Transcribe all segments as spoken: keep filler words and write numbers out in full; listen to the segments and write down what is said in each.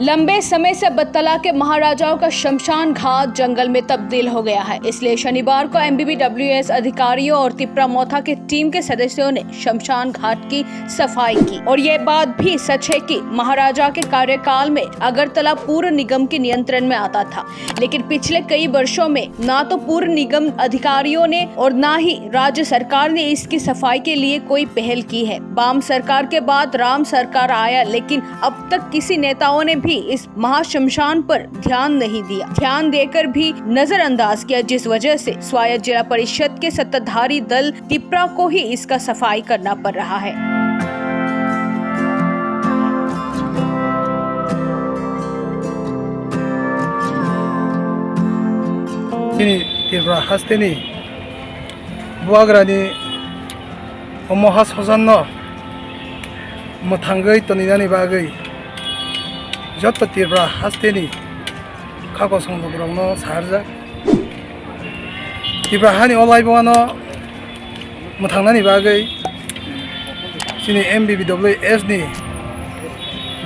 लंबे समय से बत्तला के महाराजाओं का शमशान घाट जंगल में तब्दील हो गया है, इसलिए शनिवार को एमबीबीडब्ल्यूएस अधिकारियों और तिपरा मोथा के टीम के सदस्यों ने शमशान घाट की सफाई की। और ये बात भी सच है कि महाराजा के कार्यकाल में अगरतला पूर निगम के नियंत्रण में आता था, लेकिन पिछले कई वर्षों में ना तो पूर निगम अधिकारियों ने और ना ही राज्य सरकार ने इसकी सफाई के लिए कोई पहल की है। वाम सरकार के बाद राम सरकार आया, लेकिन अब तक किसी नेताओं ने भी इस महाशमशान पर ध्यान नहीं दिया, ध्यान देकर भी नजरअंदाज किया, जिस वजह से स्वायत्त जिला परिषद के सत्ताधारी दल तिपरा को ही इसका सफाई करना पड़ रहा है। Chini Tripura hasteni buagrani omo ha sojanno mwthangwi toninani bagwi joto Tripura hasteni kha kosong lukurokno saharjak. Tripura hani o laibongano mwthangnani bagwi chini M B B W S ni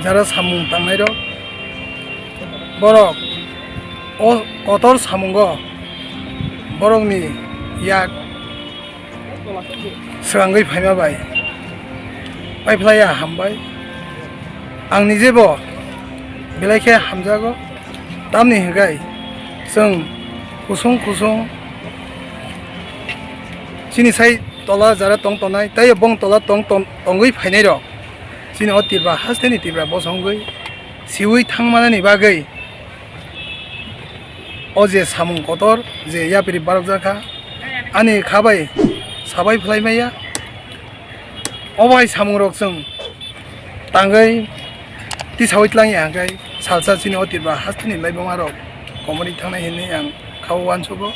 jara samung tangnairok, borok o kotor samungo borokni yak swrangwi phaima bai paiphlaiya hambai. Ang nijebo belai khe hamjago, tamni hwnkhe chwng kusung kusung chini sai tola jara tong tongnai, tei bong tola tong tong-, tongwi phainairok chini o Tripura hasteni Tripura bosongwi siwi thangmanani bagwi o je samung kotor je yapri barokjakha, ani kha bai sabai phlai maya. O bai samungrok chwng tangwi tisawi tlangya hwnkhe salsa chini o Tripura hasteni laibuma rok komorwi thangnai hinwi ang kha o uansugo.